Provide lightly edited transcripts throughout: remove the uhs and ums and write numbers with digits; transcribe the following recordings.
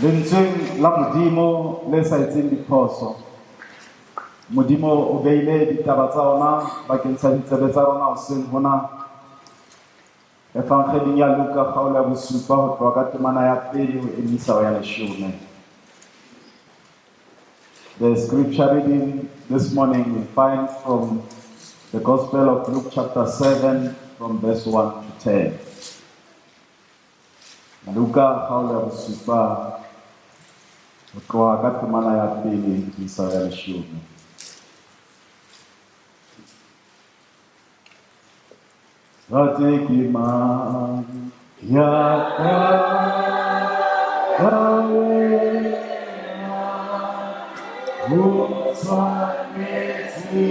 Lentsweng la Modimo le sa etseng diphoso, Modimo o beile ditaba tsa ona bakeng sa ditsebe tsa rona hoseng hona. Evangeding ya Luka kgaolo ya bosupa ho tloha ka temana ya pele ho emisa ho ya leshome. The scripture reading this morning we find from the Gospel of Luke chapter 7 from verse 1 to 10. Luka kgaolo ya bosupa ho tloha ka temana ya pele ho isa ho ya leshome. Rate ke mang ya ka ka wena ho tshwanetse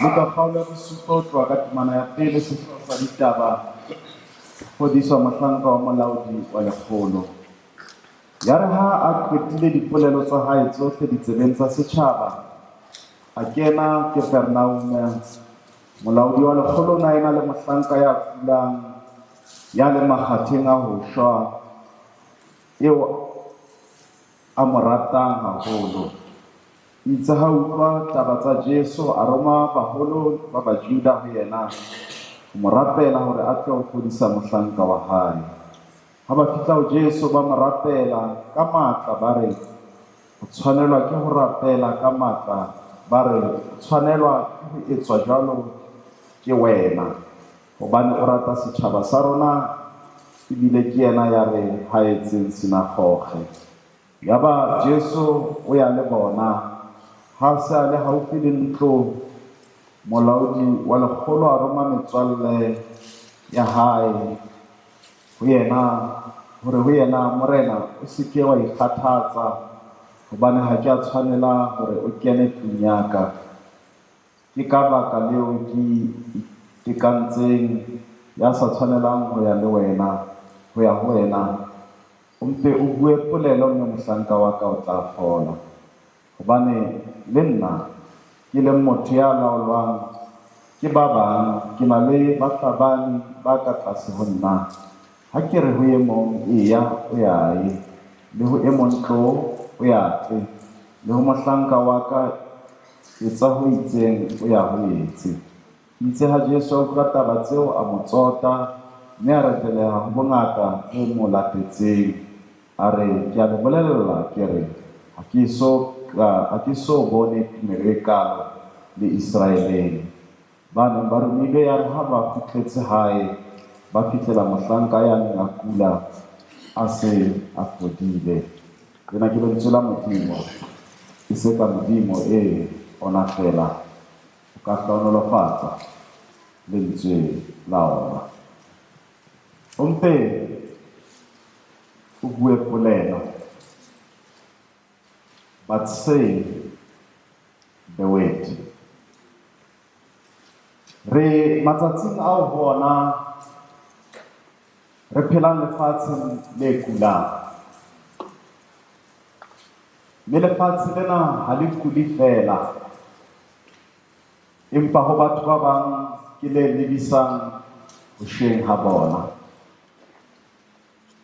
Luka kgaolo ya bosupa ho tloha ka temana ya pele sehlooho sa ditaba fodiswa mohlanka wa molaodi wa lekgolo. Ya re ha a qetile dipolelo tsa hae tsohle ditsebeng tsa setjhaba, a kena Kepernauma. Molaodi wa lekgolo o ne a ena le mohlanka ya kulang, ya leng makgatheng a ho shwa, eo a mo ratang haholo. Itse ha utlwa taba tsa Jesu, a roma baholo ba Bajuda ho yena ho mo rapela hore a tle ho fodisa mohlanka wa hae. Ha ba fihla ho Jesu, ba mo rapela ka matla, ba re, o tshwanelwa ke ho rapela ka matla, ba re, o tshwanelwa ke ho etswa jwalo ke wena, hobane o rata setjhaba sa rona, ebile ke yena ya re haetseng sinagoge. Yaba Jesu o ya le bona. Ha se a le haufi le ntlo, molaodi wa lekgolo a roma metswalle ya hae ho yena hore ho yena, Morena, o se ke wa ikgathatsa, hobane ha ke a tshwanela hore o kene tlung ya ka. Ke ka baka leo ke itekantseng ya sa tshwanelang ho ya le wena, ho ya ho wena. O mpe o bue polelo mme mohlanka wa ka o tla fola. Hobane le nna, ke leng motho ya laolwang ke ba bang, ke na le bahlabani ba ka tlase ho nna. Ha ke re ho e mong, Eya, o ya ye, le ho e mong, Tloo, o ya tle, le ho mohlanka wa ka, Etsa ho itseng, o ya ho etse. Itse ha Jesu a utlwa taba tseo, a mo tsota, mme a reteleha ho bongata bo mo latetseng, a re, Ke a le bolella, ke re, ha ke eso ka, ha ke so bone tumelo e kalo le Iseraeleng. Ba neng ba romilwe yare ha ba kgutletse hae, ba fihlela mohlanka ya neng a kula a se a fodile. Lena ke lentswe la Modimo, e se ka Modimo e ona feela o ka hlohonolofatsa lentswe la ona. O mpe o bue polelo, but say the word. Re matsatsing ao ho ona re phelang lefatsheng le kulang. Mme lefatshe lena ha le kule feela, empa ho batho ba bang ke le lebisang ho shweng ha bona.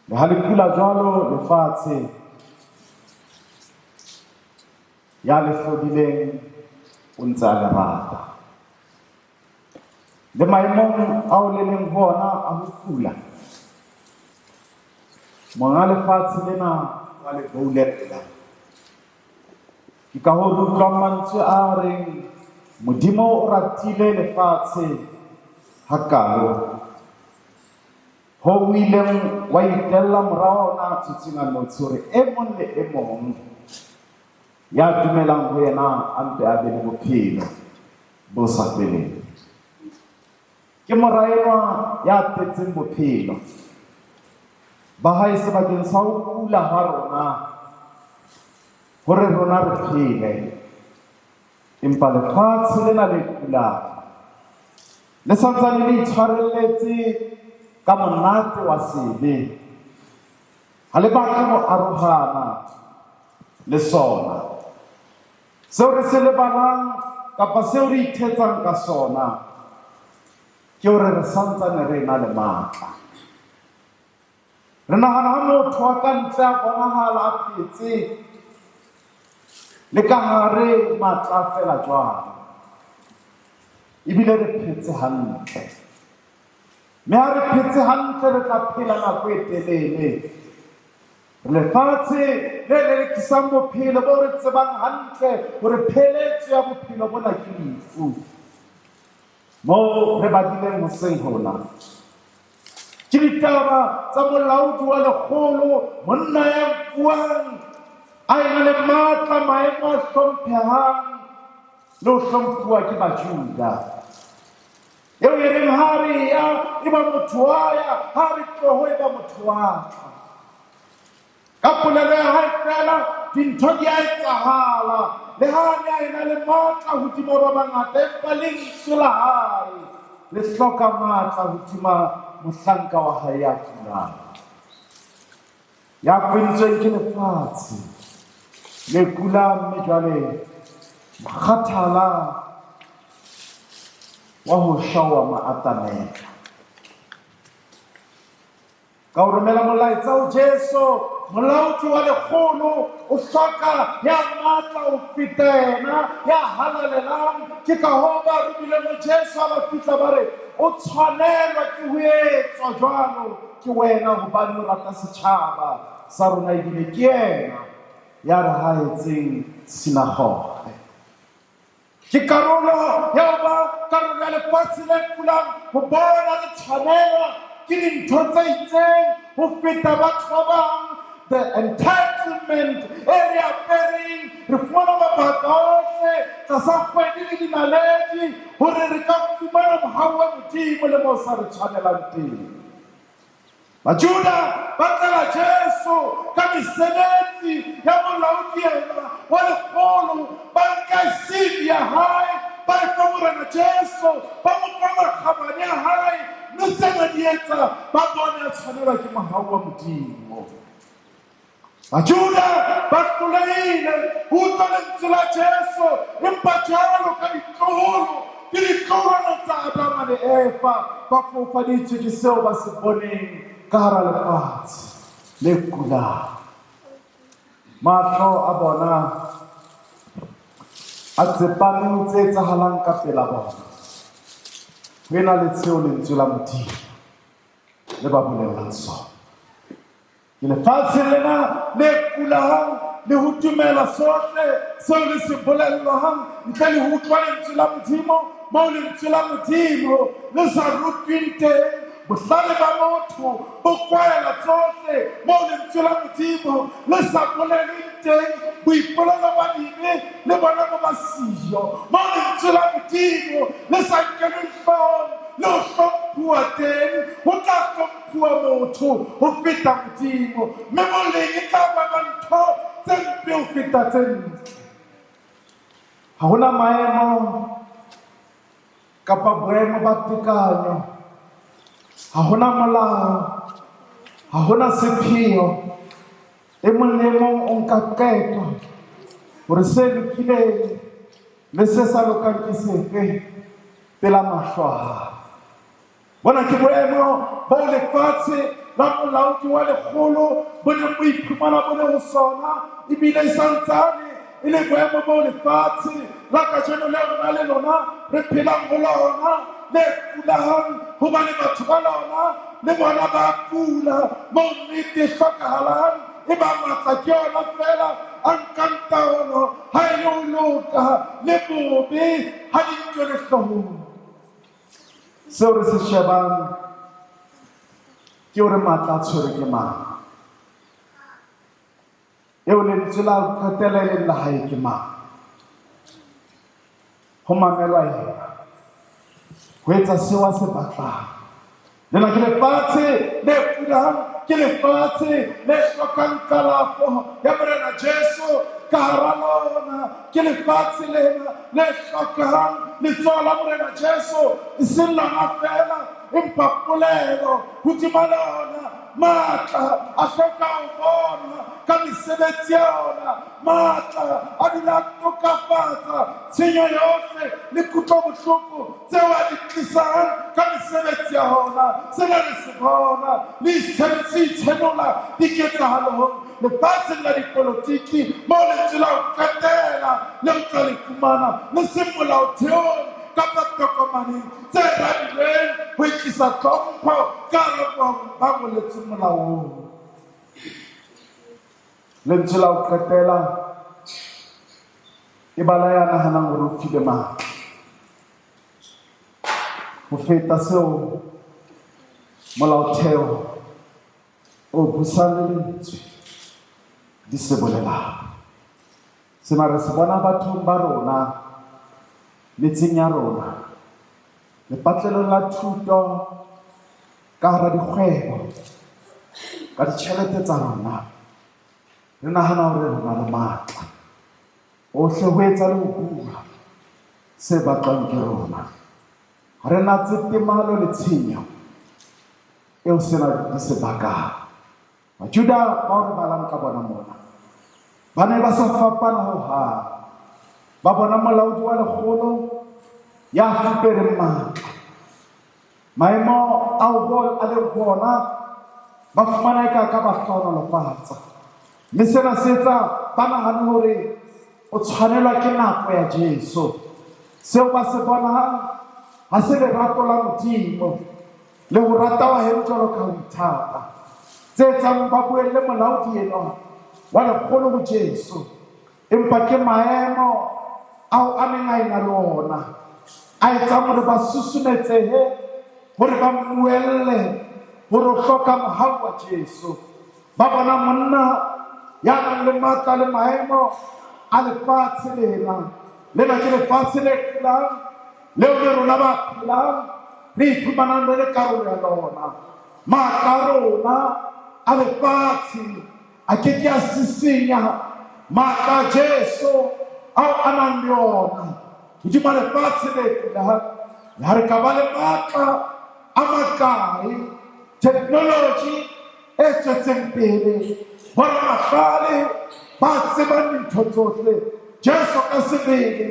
Le ha le kula jwalo lefatshe, ya le hlodileng o ntse a le rata. Le maemong ao le leng ho ona a ho kula, monga lefatshe lena wa le boulella. Ke ka hoo re utlwang mantswe a reng Modimo o ratile lefatshe hakalo hoo o ileng wa itella mora wa ona a tshotsweng a notshi hore e mong le e mong ya dumelang ho yena a mpe a be le bophelo bo sa feleng. Ke mora enwa ya tletseng bophelo ba hae sebakeng sa ho kula ha rona hore rona re phele. Empa lefatshe lena le kulang le santsane le itshwarelletse ka monate wa sebe, ha le batle ho arohana le sona. Seo re se lebalang kapa seo re ithetsang ka sona ke hore re santsane re ena le matla. Re nahana ha motho wa ka ntle a bonahala a phetse le ka hare matla feela jwalo, ebile re phetse hantle. Mme ha re phetse hantle re tla phela nako e telele. Re lefatshe le lelekisang bophelo bo re tsebang hantle hore pheletso ya bophelo bona ke lefu. Moo re badileng hoseng hona ke ditaba tsa molaodi wa lekgolo, monna ya nkuwang a ena le matla, maemo a hlomphehang le ho hlomphuwa ke Bajuda. Eo e reng ha re ya e ba motho wa ya, ha re tloho e ba motho wa tla. Ka polelo ya hae feela dintho di a etsahala. Le ha a ne a ena le matla hodima ba bangata, empa lentswe la hae le hloka matla hodima mohlanka wa hae ya kulang, ya kwentsweng ke lefatshe le kulang, mme jwale mokgathala wa ho shwa wa mo atamela. Ka ho romela molaetsa ho Jesu, molaodi wa lekgolo o hloka ya matla ho feta yena, ya halalelang. Ke ka hoo ba romileng ho Jesu ha ba fihla ba re, O tshwanelwa ke ho etswa jwalo ke wena, hobane o rata setjhaba sa rona ebile ke yena ya re hahetseng sinagoge. Ke karolo ya ho ba karolo ya lefatshe le kulang ho bona le tshwanelwa ke dintho tse itseng ho feta batho ba bang. The entitlement e re apereng, re fumana mabaka ohle tlasa kgwedi le dinaledi hore re ka fumana mohau wa Modimo le moo sa re tshwanelang teng. Bajuda ba tlela Jesu ka mesebetsi ya molaodi ena wa lekgolo, ba nka CV ya hae, ba e fa Morena Jesu, ba mo fa makgabane a hae, mme tsena di etsa ba bone a tshwanelwa ke mohau wa Modimo. Bajuda ba hlolehile ho utlwa lentswe la Jesu, empa jwalo ka ditloholo le ditloholwana tsa Adama le Eva, ba foufaditswe ke seo ba se boneng ka hara lefatshe le kulang. Mahlo a bona a tsepame ho tse etsahalang ka pela bona, ho ena le tseo lentswe la Modimo le ba bolellang sona. Ke lefatshe lena le kulang le ho dumela sohle seo le se bolellwang ntle le ho utlwa lentswe la Modimo. Moo lentswe la Modimo le sa rutweng teng, bohlale ba motho bo kwaela tsohle. Moo lentswe la Modimo le sa bolelweng teng, boipolelo ba dibe le bona bo ba siyo. Moo lentswe la Modimo le sa nkelweng hloohong le ho hlomphuwa teng, ho tla hlomphuwa motho ho feta Modimo, mme boleng e tla ba ba ntho tse mpe ho feta tse ntle. Ha ho na maemo kapa boemo ba tekanyo, ha ho na molao, ha ho na sepheo. E mong le e mong o nka qeto. Hore se lokileng le se sa lokang ke sefe pela mahlo a hao. Bona ke boemo boo lefatshe la molaodi wa lekgolo bo neng bo iphumana bo le ho sona, ebile e sa ntsane e le boemo boo lefatshe la kajeno leo rona le lona re phelang ho lona, le kulang hobane batho ba lona le bona ba kula. Moo nnete e hlokahalang e ba matla ke yona feela a nkang taolo ha e le ho loka le bobe ha di nkwe le hloohong. Seo re se shebang ke hore matla a tshwerwe ke mang. Eo lentswe la ho qetela e leng la hae ke mang. Ho mamelwa yena, ho etsa seo a se batlang. Lena ke lefatshe le kulang, ke lefatshe le hlokang kalafo ya Morena Jesu ka hara lona. Ke lefatshe lena le hlokang letsoho la Morena Jesu, e seng lona feela, empa polelo hodima lona. Matla a hloka ho bonwa ka mesebetsi ya ona. Matla a dula a tokafatsa tshenyo yohle le kutlobohloko tseo a di tlisang ka mesebetsi ya ona. Sena re se bona le se itshenola diketsahalong lefatsheng la dipolotiki, moo lentswe la ho qetela le o tla le fumana le seng molaotheong kapa tokomaneng tse radilweng ho tlisa tlhompho ka hara ba ngoletseng molaong. Lentswe la ho qetela e bala ya nahanang hore o file matla ho feta seo molaotheo o busang le lentswe di se bolelang. Sena re se bona bathong ba rona, metseng ya rona, lepatlelong la thuto, ka hara dikgwebo, ka ditjhelete tsa rona. Re nahana hore re na le matla ohle ho etsa le ho bua se batlwang ke rona. Ha re natse temalo le tshenyo eo sena di se bakang. Bajuda bao re balang ka bona mona ba ne ba sa fapana ho hang. Ba bona molaodi wa lekgolo ya fupereng matla. Maemo ao bo a leng ho ona ba fumana eka ka ba hlohonolofatsa. Mme sena se etsa ba nahane hore o tshwanelwa ke nako ya Jesu. Seo ba se bonang ha se lerato la Modimo le ho rata wa heno jwalo ka ho ithata, tse etsang ba buelle molaodi enwa wa lekgolo ho Jesu. Empa ke maemo ao a neng a e-na le ona a etsang hore ba susumetsehe hore ba mmuelle hore o hloka mohau wa Jesu. Ba bona monna ya nang le matla le maemo a lefatshe lena. Lena ke lefatshe le phelang leo le rona ba phelang re iphumanang re le karolo ya lona. Matla a rona a lefatshe a ke ke a sisinya matla a Jesu ao a nang le ona hodima lefatshe le phelang. Le ha re ka ba le matla a makae, technology e tswetseng pele, boramahlale ba tsebang dintho tsohle, Jesu ka sebele,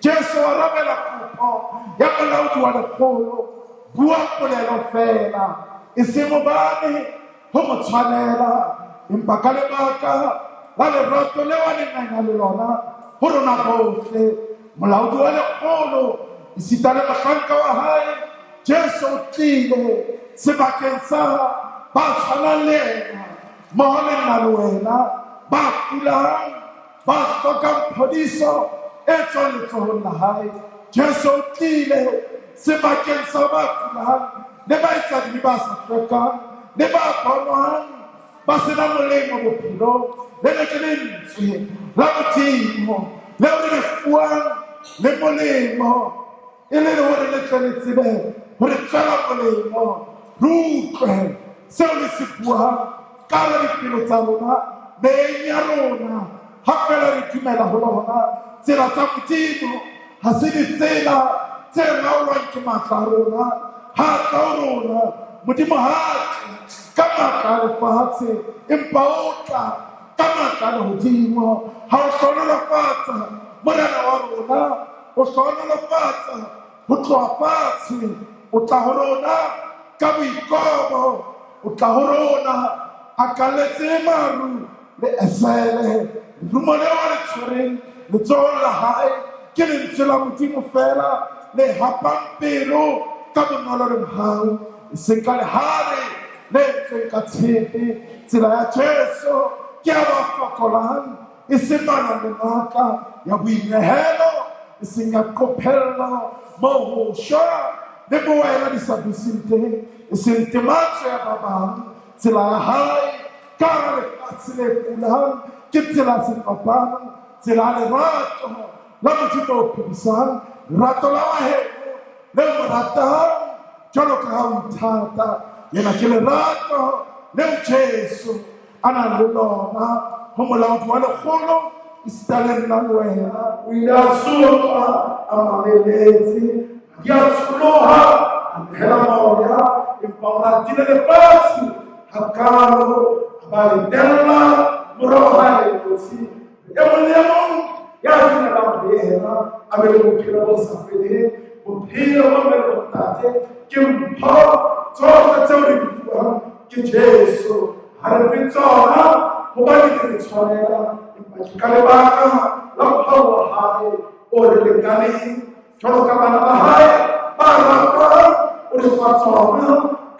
Jesu o arabela kopo ya molaodi wa lekgolo, bua polelo feela, e seng hobane ho mo tshwanela, empa ka lebaka la lerato leo a neng a ena le lona ho rona bohle. Molaodi wa lekgolo esita le mohlanka wa hae Jesu o tlile sebakeng sa ba tshwanang le yena, mmoho le nna le wena, ba kulang, ba hlokang phodiso e tswang letsohong la hae. Jesu o tlile sebakeng sa ba kulang le ba etsadibe ba sa hlwekang le ba bonwang ba se na molemo bophelong. Lena ke lentswe la Modimo leo re le fuwang le molemo, e le hore le tle le tsebe hore tswela molemo, re utlwe seo le se buang ka hara dipelo tsa rona, meyeng ya rona, ha feela re dumela ho lona. Tsela tsa Modimo ha se ditsela tse laolwang ke matla a rona. Ha tla ho rona, Modimo ha tle ka matla a lefatshe, empa o tla ka matla a lehodimo. Ha o hlohonolofatsa Morena wa rona, o hlohonolofatsa ho tloha fatshe, o tla ho rona ka boikobo, o tla ho rona a kaletse maru le esele. Lerumo leo a le tshwereng letsohong la hae ke lentswe la Modimo feela le hapang pelo ka bonolo le mohau, e seng ka lehare le entsweng ka tshepe. Tsela ya Jesu ke ya ba fokolang, e seng ba nang le matla, ya boinehelo, e seng ya qophello, moo ho shwa le bowela di sa duseng teng, e seng tematso ya ba bang. Tsela ya hae ka hara lefatshe le kulang ke tsela ya sefapano, tsela ya lerato la Modimo o phedisang, lerato la wa heno le o mo ratang jwalo ka ha o ithata. Lena ke lerato leo Jesu a nang le lona ho molaodi wa lekgolo, esita le nna le wena. O ile a sotlwa a mameletse, madi a tsholoha, a nehela moya, empa o ratile lefatshe hakalo, a ba le tella Mora wa hae notshi. E mong le e mong ya dumelang ho yena a be le bophelo bo sa feleng. Bophelo bo mme le bontate ke mpho, tsohle tseo re di fuwang ke Jesu ha re fe tsona hobane di re tshwanela, empa ke ka lebaka la mohau wa hae o re lekaneng. Jwalo ka bana ba hae ba ratwang, o re fa tsona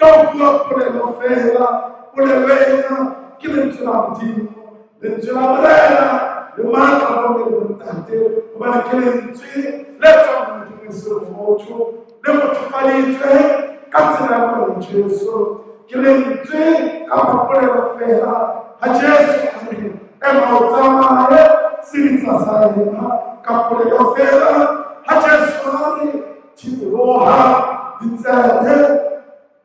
ka ho bua polelo feela. Polelo ena ke lentswe la Modimo, lentswe la Morena le matla bo mme le bontate, hobane ke lentswe le tswang ho Modimo e seng ho motho, le mothofaditswe ka tsela ya Morena Jesu. Ke lentswe kapa polelo feela ha Jesu a re ema o tsamaye, sebitsa sa ema ka polelo feela. Ha Jesu a re thiboloha, ditsebe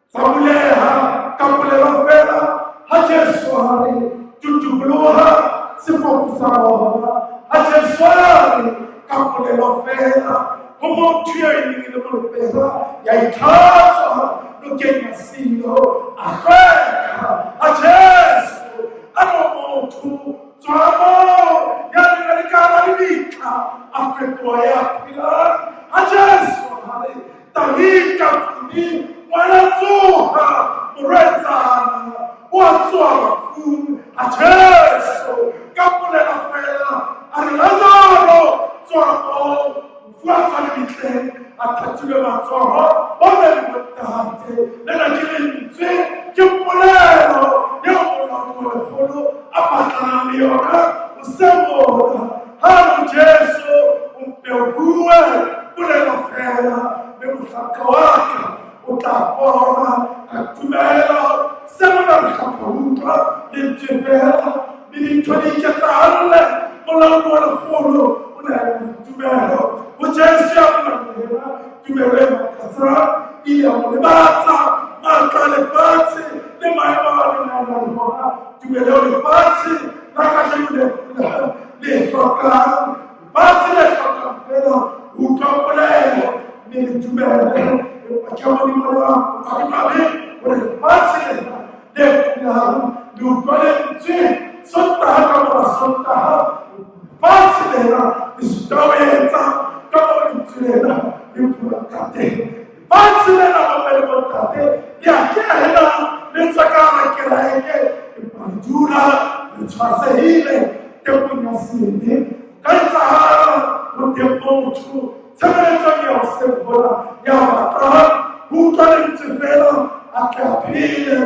tsa buleha ka polelo feela. Ha Jesu a re tutuboloha, sefofu sa bona. Ha Jesu a re ka polelo feela ho motho eo e neng e le molepera, ya itlhatswa nokeng ya Silo, a hlweka. Ha Jesu a re ho motho tswa moo, ya neng a le ka hara lebitla, a fetoha ya phelang. Ha Jesu a re Talita kumi, ngwana tsoha, morwetsana o a tsoha bafung. Ha Jesu ka polela feela a re Lazaro tswa moo, mofu a tswa lebitleng a thatilwe matsoho. Bomme le bontate, lena ke lentswe, ke polelo eo molaodi wa lekgolo a batlanang le yona hoseng hona. Ha re ho Jesu, o mpe o bue polelo feela, mme mohlanka wa ka o tla fola. Ka tumelo se mona re hloka ho utlwa lentswe feela, mme dintho di iketsahalle. Molaodi wa lekgolo o ne a na le tumelo ho Jesu ya buang le yena. Tumelo e makatsang e ile ya mo lebatsa matla a lefatshe le maemo a neng a na le ona. Tumelo eo lefatshe la kajeno le kulang le hlokang, lefatshe le hlokang feela ho utlwa polelo mme le dumele. Empa ke Modimo le wa madimabe hore lefatshe lena le kulang le utlwa lentswe Sontaha ka mora Sontaha, lefatshe lena le sitwa ho etsa ka moo lentswe lena le buang ka teng. Lefatshe lena bomme le bontate le a kena le tswa ka hara kereke, empa le dula le tshwasehile tekong ya sebe. Ka etsahala ho teng motho tshebeletsong ya hoseng hona ya batlang ho utlwa lentswe feela a tle a phele.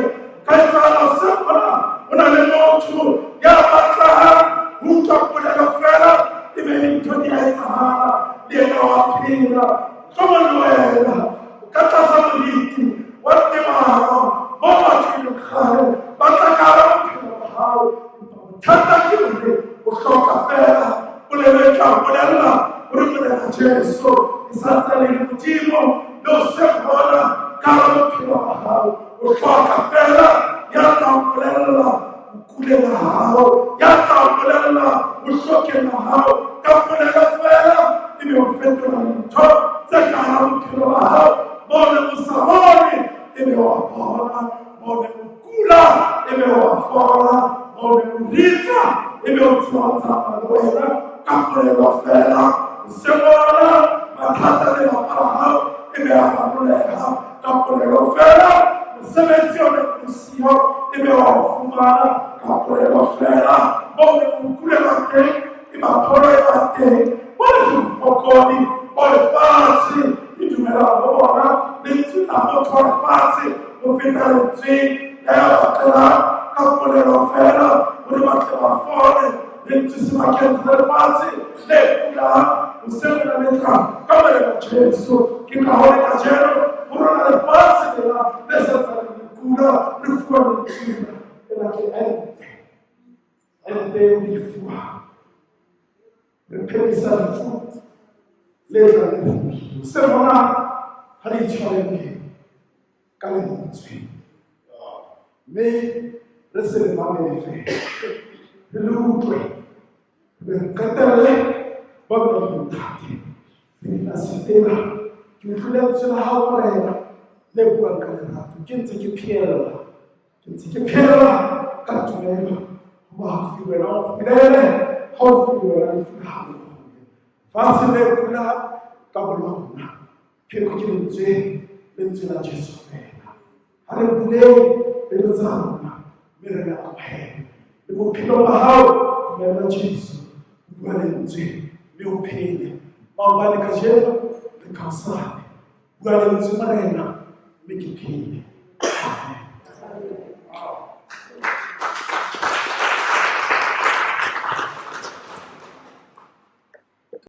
Ka etsahala hoseng hona ho na le motho ya batlang ho utlwa polelo feela, ebe dintho di a etsahala le yena wa phela. Mohlomong le wena o ka tlasa moriti wa temalo moo batho e leng kgale ba tla ka hara bophelo ba hao, empa bothata ke hore o hloka feela polelo e tla bolella hore Morena Jesu e sa ntse le Modimo le o se hona ka hara bophelo ba hao. O hloka feela ya tla o bolella o kuleng ha hao, ya tla o bolella o hlokeng ha hao. Ka polelo feela ebe o fetola dintho tse ka hara bophelo ba hao. Moo ne o sa bone ebe wa bona, moo ne o kula ebe wa fola, moo ne o ritsa Ebe o tseba ho tsamaya le wena ka polelo feela. Hoseng ona mathata a lelapa la hao ebe a raroleha ka polelo feela. Mosebetsi o neng o siyo ebe wa o fumana ka polelo feela. Moo o neng o kulela teng e ba pholo e ba teng. Bona ke bofokodi bo lefatshe e dumelang ho bona lentswe la motho wa lefatshe ho feta lentswe la ya batlelang ka polelo feela hore ba tle ba fole. Lentswe sebakeng sa lefatshe le kulang hoseng lena le tla ka Morena Jesu. Ke ka hore kajeno ho rona lefatshe lena le sa ntsaneng le kula re fuwa lentswe lena. Ena ke ente, ente eo re e fuwang. Re phedisa lefu le tlang le fodile. Se bona ha re itshwareleng ka lentswe mme re se le mamele fela, re le utlwe, re be re qetelle ba bua ntate. Re tla sitela. Ke utlwile lentswe la hao Morena le buang ka lerato. Ke ntse ke phela. Ke ntse ke phela ka tumelo ho ba haufi le wena, o kgulele haufi le wena lefu la hao le kgole. Fatshe le kula ka bolona. Pheko ke lentswe, lentswe la Jesu feela. Ha re buleng pelo tsa rona mme re le amohele. Le bophelong ba hao dumella Jesu ho bua lentswe mme o phele. Maobane, kajeno le ka hosane. Bua lentswe Morena mme ke phele. Amen.